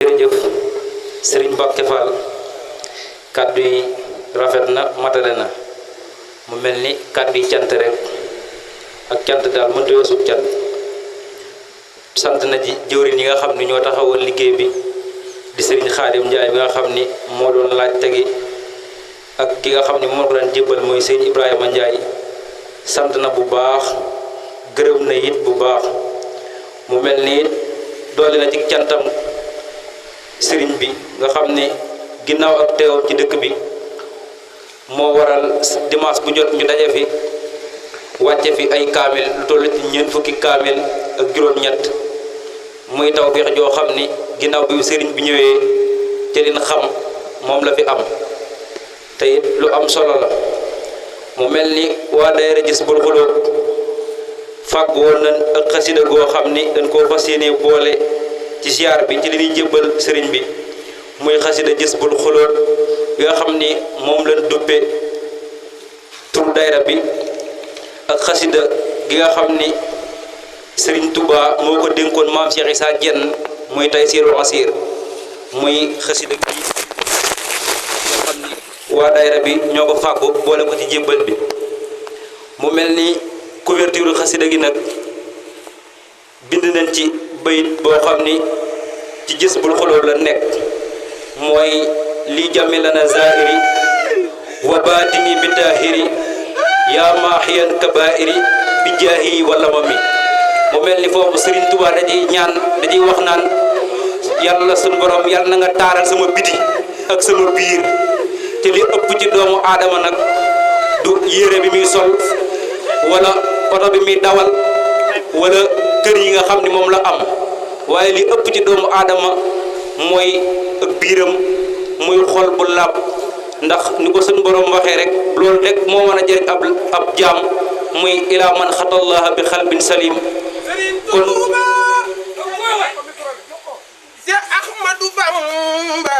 jërëjëf Serigne Mbacke Fall kàddu yi rafet na matale na mu mel ni kàddu yi cant rek ak cant daal mënta weesu cant sant na ji jëwriñ yi nga xam ni ñoo taxawal liggéey bi di Serigne Khadim Ndiaye bi nga xam ni moo doon laaj tegi ak ki nga xam ni moo ko daan jébbal mooy Serigne Ibrahima Ndiaye sant na bu baax gërëm na it bu baax mu mel ni doole na ci cantam sëriñ bi nga xam ne ginnaaw ak teewam ci dëkk bi moo waral dimanche bu jot ñu daje fi wàcce fi ay kaamil lu toll ci ñeent fukki kaamil ak juróom-ñett muy taw feex joo xam ni ginnaaw bi sëriñ bi ñëwee te leen xam moom la fi am te it lu am solo la mu mel ni waa daayira Jazbul Xulóob fàgg woon nañ ak xasida goo xam ni dañ koo fas yéene boole ci ziar bi ci li ñuy jébbal sëriñ bi muy xasida Jazbul Xulóob bi nga xam ni moom lañ duppe tur daayira bi ak xasida gi nga xam ni sëriñ Touba moo ko dénkoon maam Cheikh Issa Diène muy Taysirul Asir muy xasida gi nga xam ni waa daayira bi ñoo ko fàggu boole ko ci jébbal bi mu mel ni couverture xasida gi nag bind nañ ci bayit boo xam ni ci Jazbul Xulóob la nekk mooy li jàmmi lana zahiri wa baatini bi taahiri yaa maaxiyan kabairi bi jaahi wala ma mi mu mel ni foofu Serigne Touba dañuy ñaan dañuy wax naan yàlla suñu borom yàlla na nga taaral sama biti ak sama biir te li ëpp ci doomu aadama nag du yére bi muy sol wala oto bi muy dawal wala kër yi nga xam ni moom la am waaye li ëpp ci doomu aadama mooy ak biiram muy xol bu làpp ndax ni ko suñu borom waxee rek loolu rek moo mën a jëriñ ab jaam muy ilaa man xatallaha bi xalbin salim kon si Ahmadu Bamba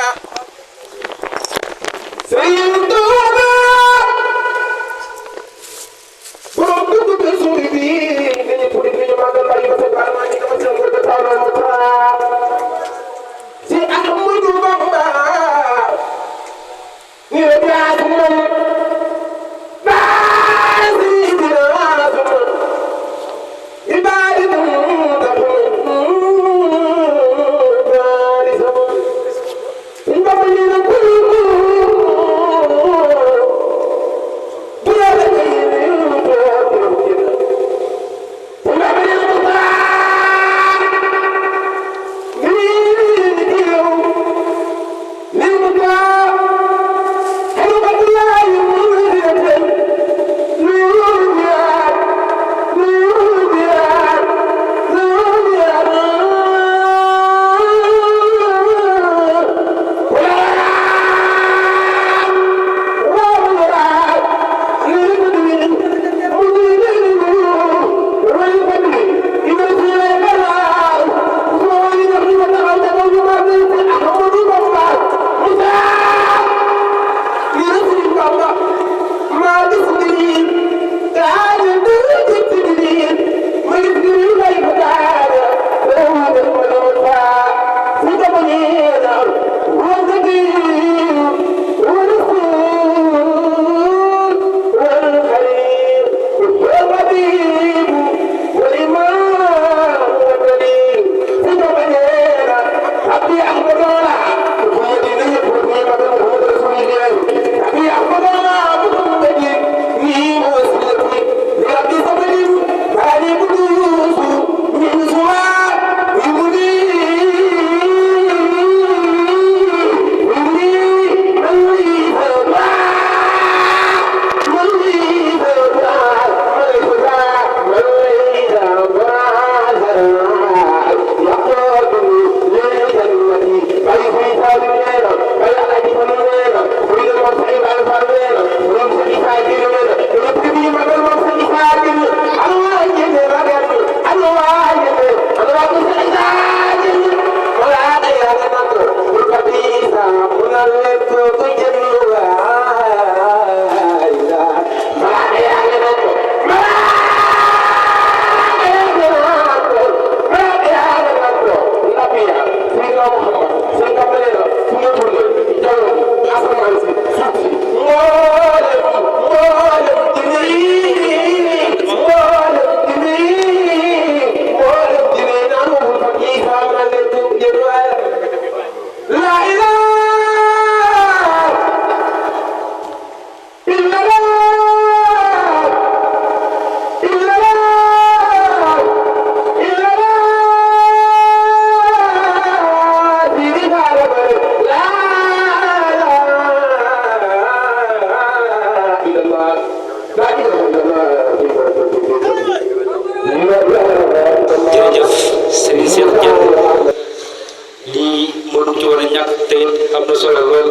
lii mënu ci war a ñàkk te it am na solo lool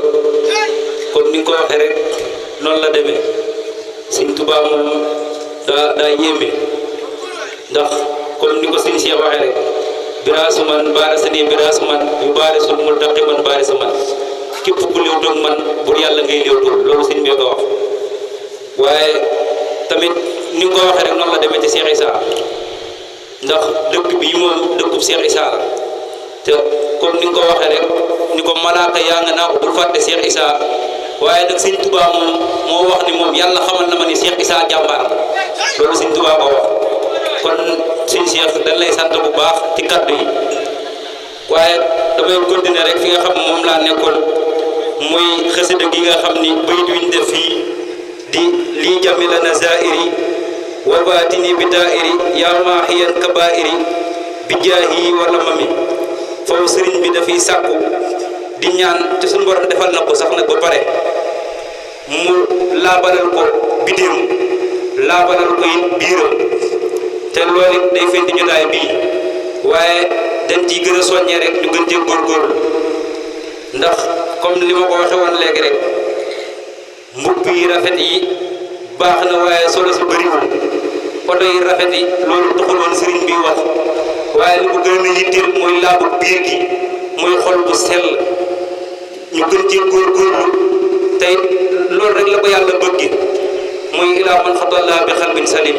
comme ni nga ko waxee rek noonu la demee Sëñ Tuubaa moom daa yéeme ndax comme ni ko sëñ Cheikh waxee rek biraasu man baarasani biraasu man yu baarisul multaqi man baarisu man képp ku léew doog man bur yàlla ngay léew doog loolu sëñ bi ko wax waaye tamit ni nga ko waxee rek noonu la demee ci Cheikh Issa ndax dëkk bii moom dëkkub Cheikh Issa la te comme ni nga ko waxee rek ni ko malaaka yaa nga naa ko bul fàtte Cheikh Issa waaye nag Sëñ Tuubaa moom moo wax ni moom yàlla xamal na ma ni Cheikh Issa jàmbaar la loolu Sëñ Tuubaa ko wax kon sëñ Cheikh dañ lay sant bu baax ci kaddu yi waaye damay continuer rek fi nga xam moom laa nekkoon muy xasida gi nga xam ni bayit wi ñu def fii di lii jamila na zairi wa baatini bi daairi yaa maahiyan kabairi bi jaahi wala mami foofu sëriñ bi dafay sàkku di ñaan te suñu borom defal na ko sax nag ba pare mu laabalal ko bidirum laabalal ko it biiram te loolu it day feeñ ci jotaay bii waaye dañ ciy gën a soññee rek ñu gën cee góorgóorlu ndax comme li ma ko waxee woon léegi rek mbubb yi rafet yi baax na waaye solo si bëriwul oto yi rafet yi loolu taxul woon sëriñ bi wax waaye li ko gën a yitteel mooy laabu biir gi muy xol bu sell ñu gën cee góorgóorlu tey loolu rek la ko yàlla bëgg muy ilaa man xatallaa bi xalbin salim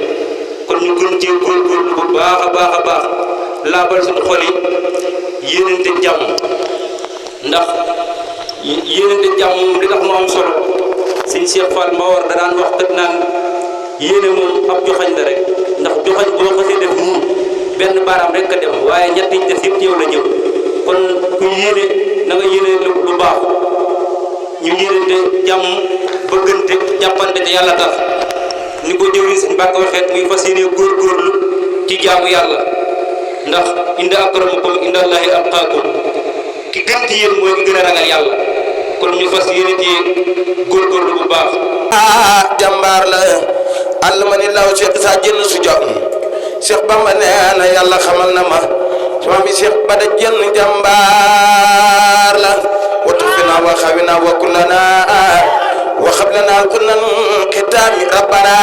kon ñu gën cee góorgóorlu bu baax a baax a baax laabal suñu xol yi yéenante jàmm ndax yéenante jàmm moom li tax mu am solo sëñ Cheikh Fall ma war da daan wax kat naan yéene moom ab joxañ la rek ndax joxañ boo xasee def nii benn baaraam rek ka dem waaye ñett yi def yëpp yow la ñëw kon ku yéene na nga yéene lu baax ñu yéenante jàmm bëggante jàppante te yàlla tax ni ko jëwriñ sëñ Mbàkke waxeet muy fas yéene góorgóorlu ci jaamu yàlla ndax inda akramakum indallahi atqaakum ki gën ci yéen mooy ki gën a ragal yàlla kon ñu fas yéene ci góorgóorlu bu baax. jàmbaar la àll ma ni law Cheikh Issa jënn su jot Cheikh Bamba nee na yàlla xamal na ma sama bi Cheikh Bada jënn jàmbaar la wa tufina wa xawina wa kullana wa xablana kunnan xitaami rabbana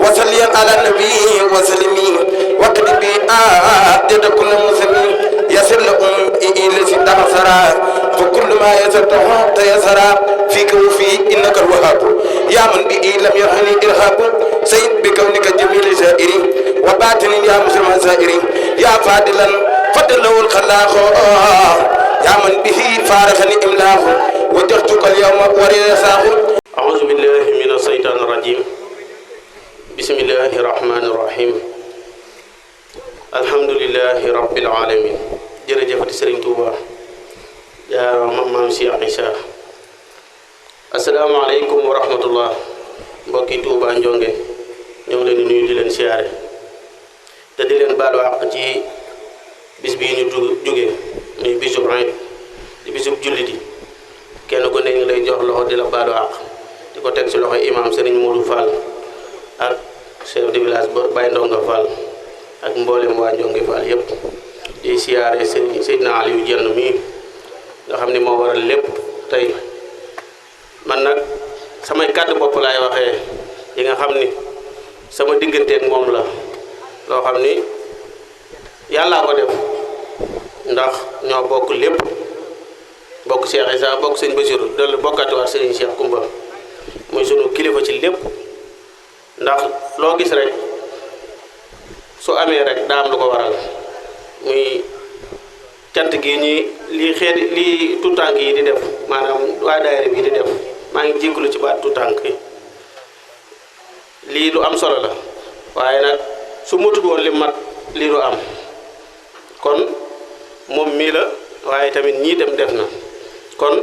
wa salliyan ala nabi wa salimi wa kadibi jada kulla muslimi yasir la ilasi daxasara fa kullu ma yasartahu tayasara fika wa fi innaka alwahhab ya man bi lam yarhani irhab sayyid bi kawnika jamil zairi wa batinin ya muslima zairi ya fadilan fadalawul khalaq ya man bihi farakhani imlahu wajhtuka alyawma warisahu a'udhu billahi minash shaitanir rajim bismillahir rahmanir rahim alhamdulillahi rabbil alamin jërëjëfati Serigne Touba yaa maam Cheikh Issa asalaamaaleykum wa rahmatullah mbokki Touba Njonge ñoo ngi leen di nuyu di leen siyaare te di leen baalu àq ci bis bii ñu jógee muy bisub Aïd di bisub jullit yi kenn ku ne ngi lay jox loxo di la baalu àq di ko teg ci loxo imam Serigne Modou Fall ak chef de village ba Baye Ndonga Fall ak mboolem waa Njonge Fall yépp di siyaare Seydina Aliou Jenn mii nga xam ni moo waral lépp tey man nag samay kàddu bopp laay waxee yi nga xam ni sama digganteeg moom la loo xam ni yàllaa ko def ndax ñoo bokk lépp bokk Cheikh Issa bokk sëñ Bassirou dal bokkatiwaat sëriñ Cheikh Koumba muy sunu kilifa ci lépp ndax loo gis rek su amee rek daa am lu ko waral muy cant gi ñi lii tuutànk yi di def maanaam waa daayira bi di def maa ngi jégalu ci baat tuutànk yi lii lu am solo la waaye nag su matut woon li mat lii du am kon moom mii la waaye tamit ñii dem def na kon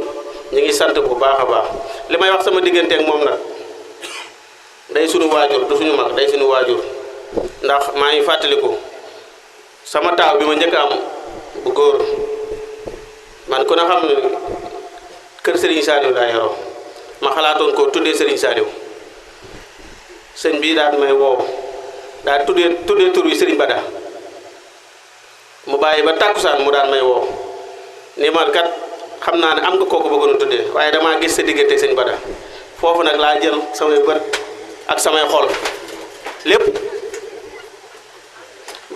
ñu ngi sant bu baax a baax li may wax sama diggante ak moom nag day sunu waajur du suñu mag day sunu waajur ndax maa ngi fàttaliku sama taaw bi ma njëkk am bu góor man ku ne xam ne kër Serigne Saliou laa yoroo ma xalaatoon ko tuddee Serigne Saliou sëñ bi daal may woo daal tuddee tur wi Serigne Bada mu bàyyi ba tàkkusaan mu daan may woo ni ma kat xam naa ne am nga kooku bëggoon a tuddee waaye damaa gis sa diggante sëñ Bada foofu nag laa jël samay bët ak samay xol lépp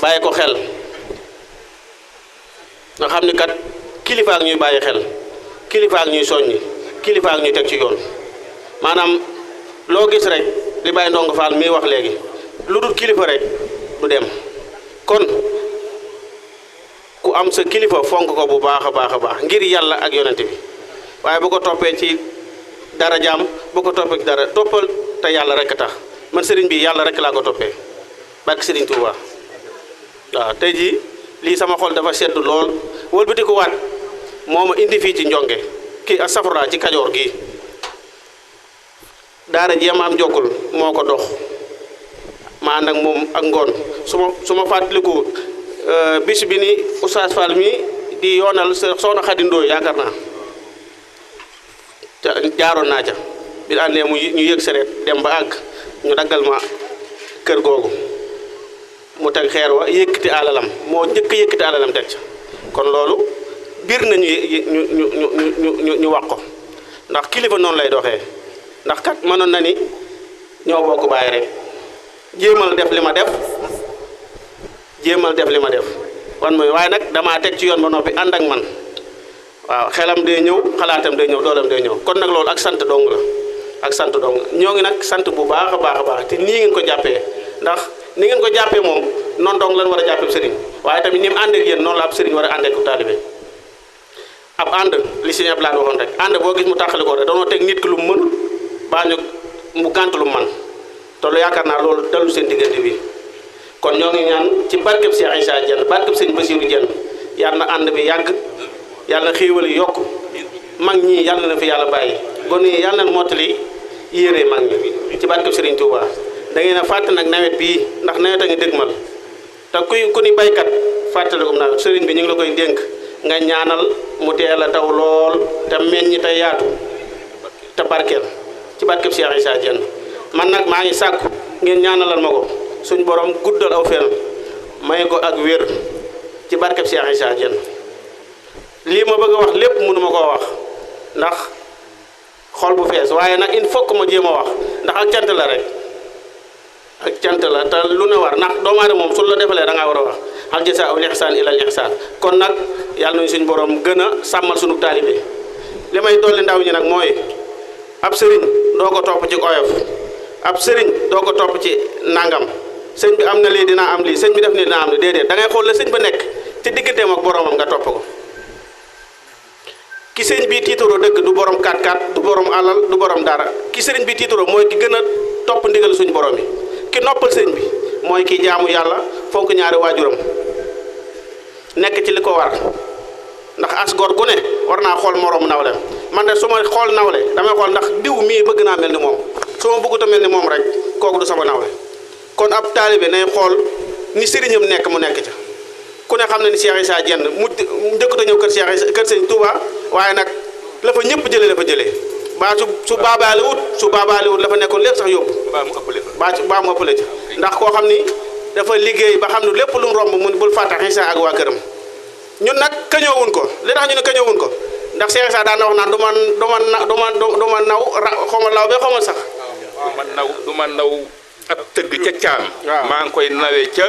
bàyyi ko xel nga xam ni kat kilifa ak ñuy bàyyi xel kilifa ak ñuy soññi kilifa ak ñuy teg ci yoon maanaam loo gis rek li Baye Ndongo Fall mi wax léegi lu dul kilifa rek du dem kon ku am sa kilifa fonk ko bu baax a baax ngir yàlla ak yonent bi waaye bu ko toppee ci dara jaam bu ko toppee ci dara toppal te yàlla rek tax man sëriñ bi yàlla rek laa ko toppee barke sëriñ Touba waaw tey jii lii sama xol dafa sedd lool wëlbati ko waat moo ma indi fii ci Njonge kii ak safara ci Kajoor gi daara ji ma am jokkul moo ko dox ma ànd ak moom ak ngoon su ma fàttaliku bis bi ni Oustaz Fall mi di yoonal soxna Xadi Ndooy yaakaar naa jaaroon naa ca bi àndee ñu yëg sereet dem ba àgg ñu daggal ma kër googu mu teg xeer wa yëkkati alalam moo njëkk yëkkati alalam teg ca kon loolu biir nañu ñu wax ko ndax kilifa noonu lay doxee ndax kat mënoon na ni ñoo bokk bàyyi rek jéemal def li ma def wan mooy waaye nag damaa teg ci yoon ba noppi ànd ak man waaw xelam day ñëw xalaatam day ñëw doolam day ñëw kon nag loolu ak sant dong la ak sant dong ñoo ngi nag sant bu baax a baax te nii ngeen ko jàppee ndax ni ngeen ko jàppee moom noonu dong lan war a jàppee sëriñ waaye tamit ni mu ànd ak yéen noonu la ab sëriñ war a ànd ak taalibe ab ànd li Sëriñ Abdou Lahad waxoon rek ànd boo gis mu tàqali ko rek dañoo teg nit ki lu mu mën baa ñu mu gànt lu mu man te lu yaakaar naa loolu dalu seen diggante bi kon ñoo ngi ñaan ci barkeb Cheikh Issa Diène barkeb sëñ Bassirou Diène yàlla na ànd bi yàgg yàlla na xéewal yi yokk mag ñi yàlla na fi yàlla bàyyi gone yi yàlla na mottali yéene mag ñi ci barkeb Serigne Touba da ngeen a fàtte nag nawet bii ndax nawet a ngi dëgmal te ku ni baykat fàttalikum nawet Serigne bi ñu ngi la koy dénk nga ñaanal mu teel a taw lool te meññ te yaatu te barkeel ci barkeb Cheikh Issa Diène man nag maa ngi sàkku ngeen ñaanalal ma ko suñ borom guddal aw fen may ko ak wér ci barkeb Cheikh Issa Diène lii ma bëgg a wax lépp mënu ma koo wax ndax xol bu fees waaye nag il faut que ma jéem a wax ndax ak cant la rek ak cant la te lu ne war ndax doomu aadama moom su la defalee da ngaa war a wax hal jazaa'u l-ihsaan illa l-ihsaan kon nag yàlla nañu suñ borom gën a sàmmal suñu taalibe li may dolli ndaw ñi nag mooy ab sëriñ doo ko topp ci oyof ab sëriñ doo ko topp ci nangam sëñ bi am na lii dinaa am lii sëñ bi def nii dinaa am lii déedéet da ngay xool la sëñ ba nekk ci digganteem ak boromam nga topp ko ki sëñ bi tiitaroo dëgg du borom 4x4 du borom alal du borom dara ki sëriñ bi tiitaroo mooy ki gën a topp ndigal suñu borom yi ki noppal sëñ bi mooy ki jaamu yàlla fonk ñaari waajuram nekk ci li ko war ndax as gor gu ne war naa xool moroom nawle man de su ma xool nawle damay xool ndax diw mii bëgg naa mel ni moom su ma bëggut a mel ni moom rek kooku du sama nawle kon ab taalibe nay xool ni sëriñam nekk mu nekk ca ku ne xam na ni Cheikh Issa Diène mu njëkkut a ñëw kër Sëñ Touba waaye nag la fa ñëpp jëlee la fa jëlee baa su baabaale wut la fa nekkoon lépp sax yóbbu baa mu ëppale ca ndax koo xam ni dafa liggéey ba xam ne lépp lu mu romb mun bul fàtte Issa ak waa këram ñun nag kañoowuñ ko li tax ñu ne kañoowuñ ko ndax Cheikh Issa daan na wax naan du ma naw xawma law be xawma sax du ma naw ab tëgg ca caam maa ngi koy nawee ca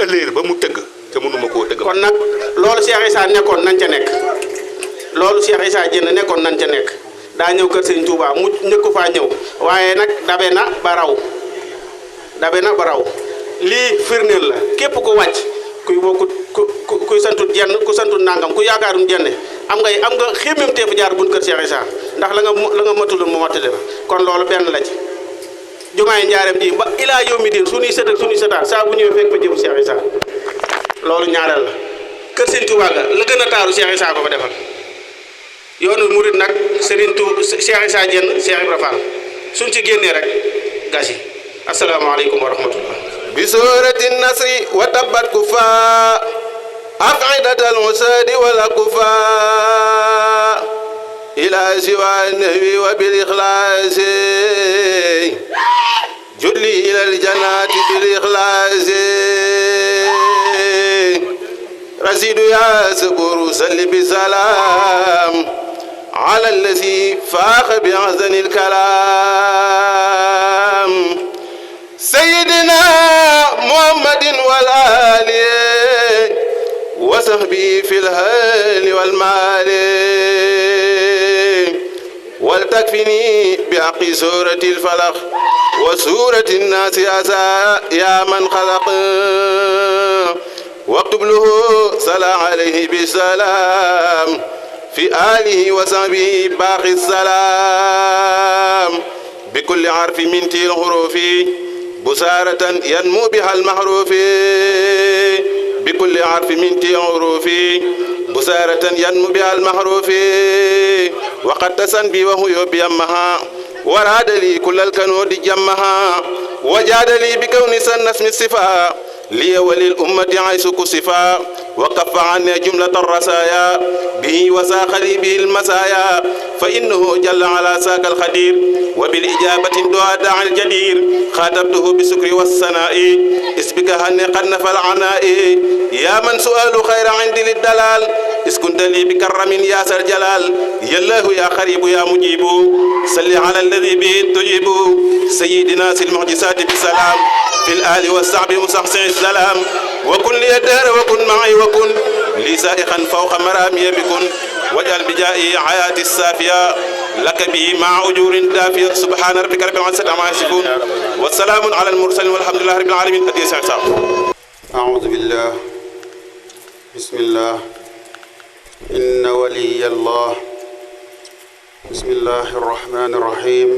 ëllëer ba mu tëgg te mënuma koo tëgg kon nag loolu Cheikh Issa nekkoon nañ ca nekk loolu Cheikh Issa Diène nekkoon nañ ca nekk daa ñëw kër Sëñ Touba mu njëkku faa ñëw waaye nag dabe na ba raw lii firndeel la képp ku wàcc kuy bokkut kuy santut jenn ku santut nangam ku yaakaarum jenne am nga xémmem teefu jaar bunt kër Cheikh Issa ndax la nga matulul mu matale la kon loolu benn la ci jumaay njaareem ji ba ilaa yow mi din suñuy sët ak suñuy sëtaat saa bu ñëwee fekk fa jëfu Cheikh Issa loolu ñaareel la kër Sëñ Touba ga la gën a taaru Cheikh Issa ko fa defal yoonu murid nag Serigne Cheikh Issa Diène Cheikh Ibra Fall suñ ci génnee rek gasi asalaamaaleykum wa rahmatullah bi suurati nasri wa tabbat kufa aqidatal usadi wala kufa ila siwa nahwi wa bil ikhlasi julli ila al jannati bil ikhlasi رزيد يا سكور سل بسلام على الذي فاق بأحسن الكلام سيدنا محمد والآل وصحبه في الهال والمال ولتكفني بحق سورة الفلق وسورة الناس يا من خلق واكتب له صلى عليه بالسلام في آله وصحبه باقي السلام بكل حرف من تلك الحروف بسارة ينمو بها المحروف بكل حرف من تلك الحروف بسارة ينمو بها المحروف وقد تسن بي وهو يبيمها وراد لي كل الكنود جمها وجاد لي بكون سن اسم الصفاء لي وللأمة عيس كسفا وكف عني جملة الرسايا به وساق لي به المسايا فإنه جل على ساق الخدير وبالإجابة دعاء داعي الجدير خاطبته بالسكر والثناء اسبك هني قد نفى العناء يا من سؤال خير عندي للدلال إذ كنت لي بكرم يا سر جلال يا الله يا قريب يا مجيب صل على الذي به تجيب سيدنا سي المعجزات بسلام في الآل والصعب مصحصح السلام وكن لي الدهر وكن معي وكن لي سائقا فوق مرامي بكن واجعل بجائي حياتي السافية لك به مع أجور دافية سبحان ربك رب العزة عما يصفون والسلام على المرسلين والحمد لله رب العالمين. أعوذ بالله بسم الله إن ولي الله بسم الله الرحمن الرحيم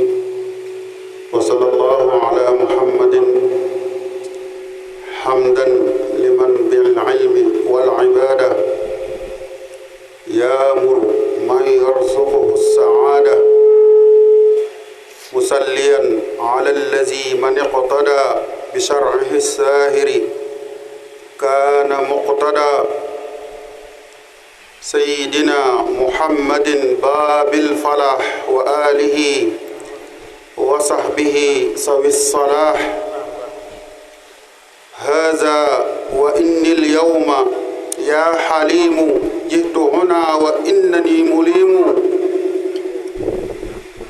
وصلى الله على محمد حمدا لمن بالعلم والعبادة يامر من يرزقه السعادة مسليا على الذي من اقتدى بشرعه الساهر كان مقتدى سيدنا محمد باب الفلاح وآله وصحبه سوي الصلاح هذا وإني اليوم يا حليم جئت هنا وإنني مليم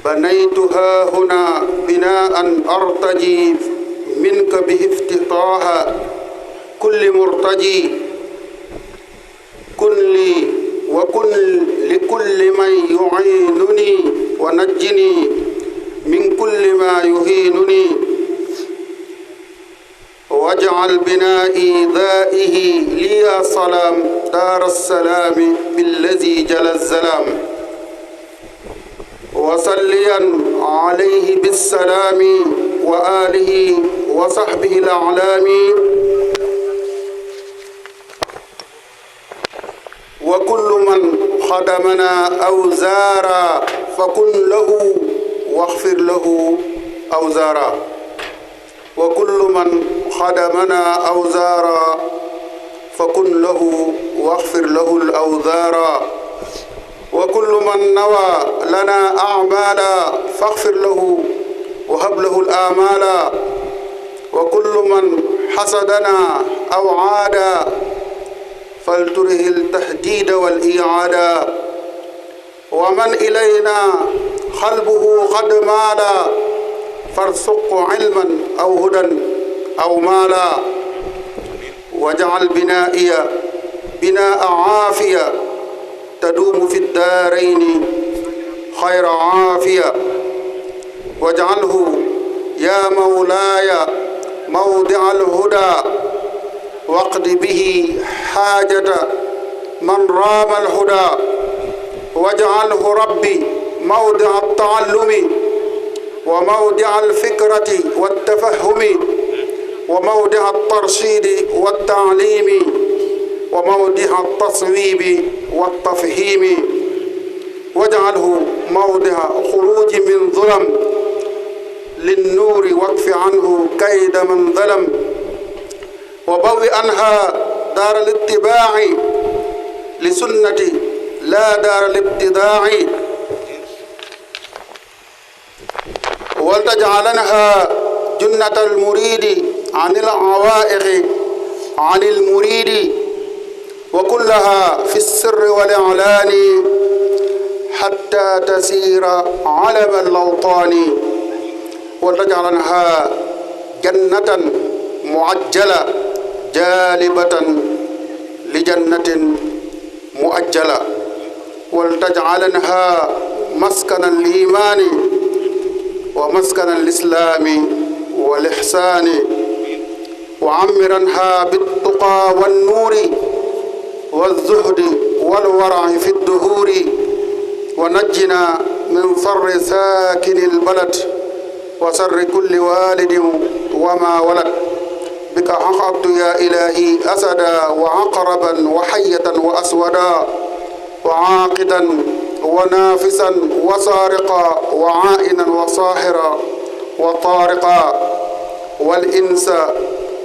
بنيتها هنا بناء أرتجي منك به افتتاح كل مرتجي كن لي وكن لكل من يعينني ونجني من كل ما يهينني واجعل بنائي ذائه لي صلام دار السلام بالذي جل الزلام وصليا عليه بالسلام وآله وصحبه الأعلام وكل من خدمنا أو زارا فكن له واغفر له أوزارا وكل من خدمنا أو زارا فكن له واغفر له الأوزارا وكل من نوى لنا أعمالا فاغفر له وهب له الآمالا وكل من حسدنا أو عادا فلتره التهديد والإعادة ومن إلينا قلبه قد مالا فارزقه علما أو هدى أو مالا واجعل بنائي بناء عافية تدوم في الدارين خير عافية واجعله يا مولاي موضع الهدى واقض به حاجة من رام الهدى واجعله ربي موضع التعلم وموضع الفكرة والتفهم وموضع الترشيد والتعليم وموضع التصويب والتفهيم واجعله موضع خروج من ظلم للنور واكف عنه كيد من ظلم وبوئ عنها دار الاتباع لسنة لا دار الابتداع ولتجعلنها جنة المريد عن العوائق عن المريد وكلها في السر والإعلان حتى تسير علم الأوطان ولتجعلنها جنة معجلة جالبة لجنة مؤجلة ولتجعلنها مسكن الإيمان ومسكن الإسلام والإحسان وعمرنها بالتقى والنور والزهد والورع في الدهور ونجنا من فر ساكن البلد وسر كل والد وما ولد بك عقبت يا إلهي أسدا وعقربا وحية وأسودا وعاقدا ونافسا وسارقا وعائنا وصاحرا وطارقا والإنس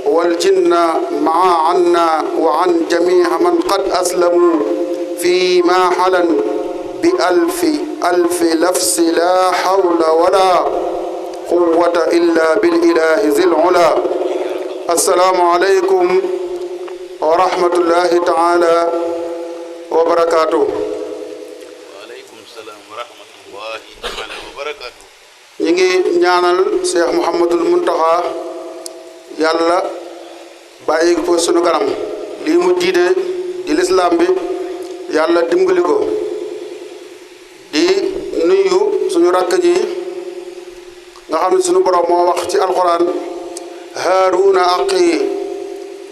والجن مع عنا وعن جميع من قد أسلموا فيما حلا بألف ألف لفظ لا حول ولا قوة إلا بالإله ذي العلا السلام عليكم ورحمة الله تعالى وبركاته. وعليكم السلام ورحمة الله تعالى وبركاته. ñi ngi ñaanal Cheikh Mouhamadul Muntaxa yàlla bàyyi ko sunu kanam lii mu jiite di lislaam bi yàlla dimbali ko di nuyu suñu rakk ji nga xam ne suñu borom moo wax ci alquran haaruna aqi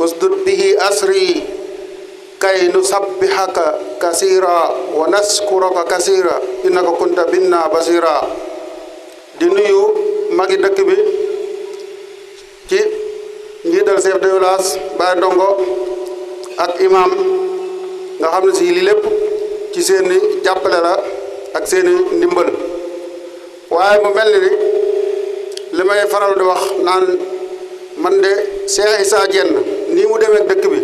usdud bihi asri kay nusabbihaka kasira wa naskuraka kasira innaka kunta binna basira di nuyu magi dëkk bi ci njiital chef de village Baye Ndongo ak imam nga xam ne si li lépp ci seeni jàppale la ak seeni ndimbal waaye mu mel ni li may faral di wax naan man de Cheikh Issa Diène nii mu demee dëkk bi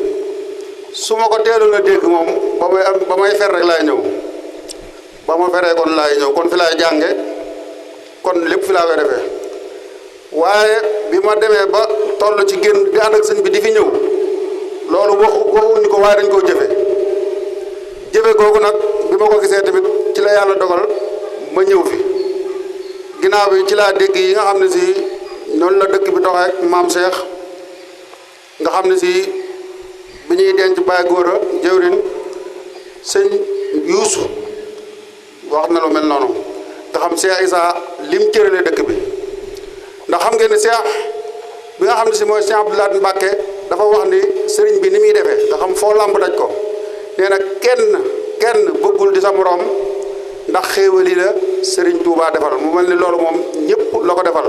su ma ko teeloon a dégg moom ba may fer rek laay ñëw ba ma feree kon laay ñëw kon fi laay jànge kon lépp fi laa koy defee waaye bi ma demee ba toll ci génn di ànd ak sëñ bi di fi ñëw loolu waxuñu ko waaye dañ koo jëfe googu nag bi ma ko gisee tamit ci la yàlla dogal ma ñëw fi ginnaaw bi ci laa dégg yi nga xam ne si noonu la dëkk bi doxee ak maam Cheikh nga xam ne si bi ñuy denc Baye Góora jëwrin sëñ Yuusu wax na lu mel noonu nga xam Cheikh Issa lim cëralee dëkk bi ndax xam ngeen ne Cheikh bi nga xam ne si mooy Cheikh Abdou Lahad Mbacké dafa wax ni sëriñ bi ni muy defee nga xam foo lamb daj ko nee na kenn bëggul di sa morom ndax xéewali la sëriñ Touba defal mu mel ni loolu moom ñëpp la ko defal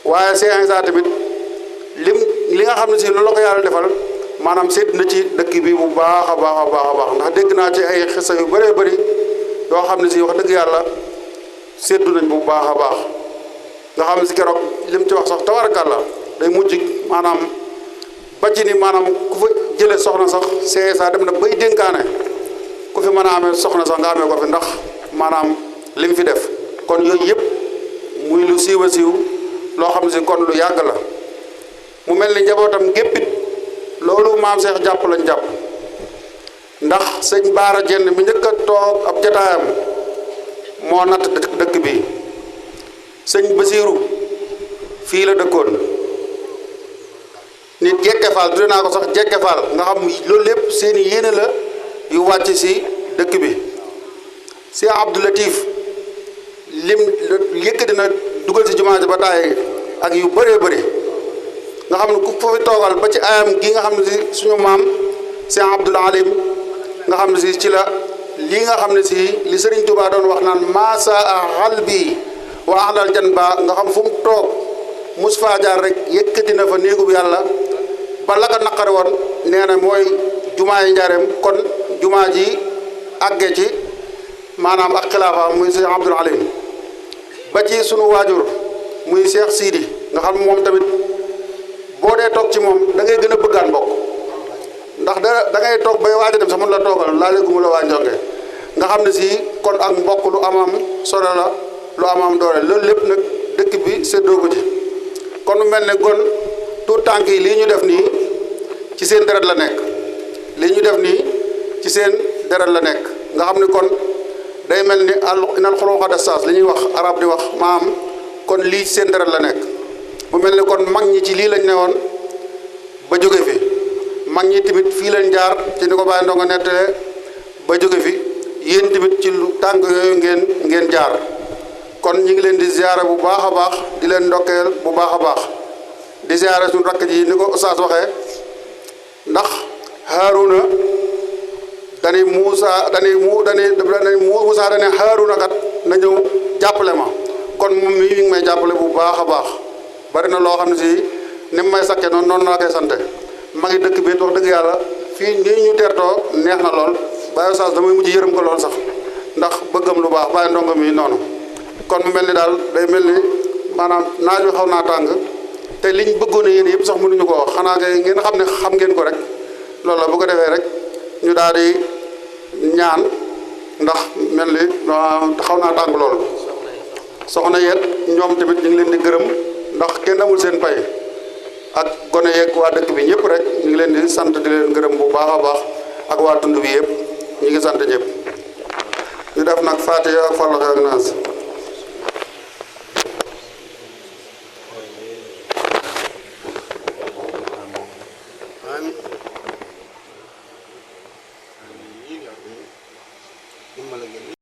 waaye Cheikh Issa tamit li nga xam ne si loolu la ko yàlla defal maanaam sédd na ci dëkk bi bu baax a baax a baax a baax ndax dégg naa ci ay xisa yu bëree bëri yoo xam ne si wax dëgg yàlla séddu nañ bu baax a baax nga xam ne si keroog lim ci wax sax tabarakàlla day mujj maanaam ba ci ni maanaam ku fa jëlee soxna sax Cheikh Issa dem na bay dénkaane ku fi mën a amee soxna sax nga amee ko fi ndax maanaam lim fi def kon yooyu yëpp muy lu siiw a siiw loo xam ne si kon lu yàgg la mu mel ni njabootam géppit loolu maam Cheikh jàpp lañ jàpp ndax sëñ Baara Jenn mi njëkk a toog ab jataayam moo natt dëkk bi sëñ Basiiru fii la dëkkoon nit Jekke Faal tudde naa ko sax Jekke Faal nga xam loolu lépp seeni yéene la yu wàcc si dëkk bi Cheikh Abdou Latif lim yëkkati na dugal si jumaa ji ba tàyyi ak yu bëree bëri nga xam ne ku fi toogal ba ci ayam gi nga xam ne si suñu maam Cheikh Abdoul Alim nga xam ne si ci la lii nga xam ne si li Serigne Touba doon wax naan maasa a xal bi wa ahlal jan ba nga xam fu mu toog mus faa jaar rek yëkkati na fa néegub yàlla ba la ko naqari woon nee na mooy jumaa yi njaareem kon jumaa ji àgge ci maanaam ak xilaafa muy Cheikh Abdoul Alim ba ci sunu waajur muy Cheikh Sidi nga xam moom tamit boo dee toog ci moom da ngay gën a bëggaan mbokk ndax da ngay toog bay waaj a dem sax mën la toogal laa léegi mu la waa njonge nga xam ne si kon ak mbokk lu amam solo la lu amam doole loolu lépp nag dëkk bi séddoo ko ci kon mu mel ne kon tout tànk yi lii ñu def nii ci seen deret la nekk li ñu def nii ci seen deret la nekk nga xam ne kon day mel ni inal xuluqa dassaas li ñuy wax arab di wax maam kon lii ci seen deret la nekk mu mel ni kon mag ñi ci lii lañ newoon ba jóge fi mag ñi tamit fii lañ jaar ci ni ko Baye Ndongo nettalee ba jóge fi yéen tamit ci lu tànk yooyu ngeen jaar kon ñu ngi leen di ziyaare bu baax a baax di leen ndokkeel bu baax a baax di ziyaare suñu rakk ji ni ko Oustaz waxee ndax Haaruna dani Muusa dani Muusa dani Haaruna kat na ñëw jàppale ma kon moom mi ngi may jàppale bu baax a baax bari na loo xam ne si ni may sakke noonu laa koy sante ma ngi dëkk bi wax dëgg yàlla fii nii ñu teertoo neex na lool Baye Oustaz damay mujj yërëm ko lool sax ndax bëggam lu baax Baye Ndongo mi noonu kon mu mel ni daal day mel ni maanaam naaj wi xaw naa tàng te liñ bëggoon a yéen yëpp sax mënuñu ko wax xanaa kay ngeen xam ne xam ngeen ko rek loolu la bu ko defee rek ñu daal di ñaan ndax mel ni xaw naa tàng lool soxna yeet ñoom tamit ñu ngi leen di gërëm ndax kenn amul seen pay ak gone yeeg waa dëkk bi ñëpp rek ñu ngi leen di sant di leen gërëm bu baax a baax ak waa tund bi yëpp ñu ngi sant ñëpp ñu def nag Fatiha ak Falaq ak Naas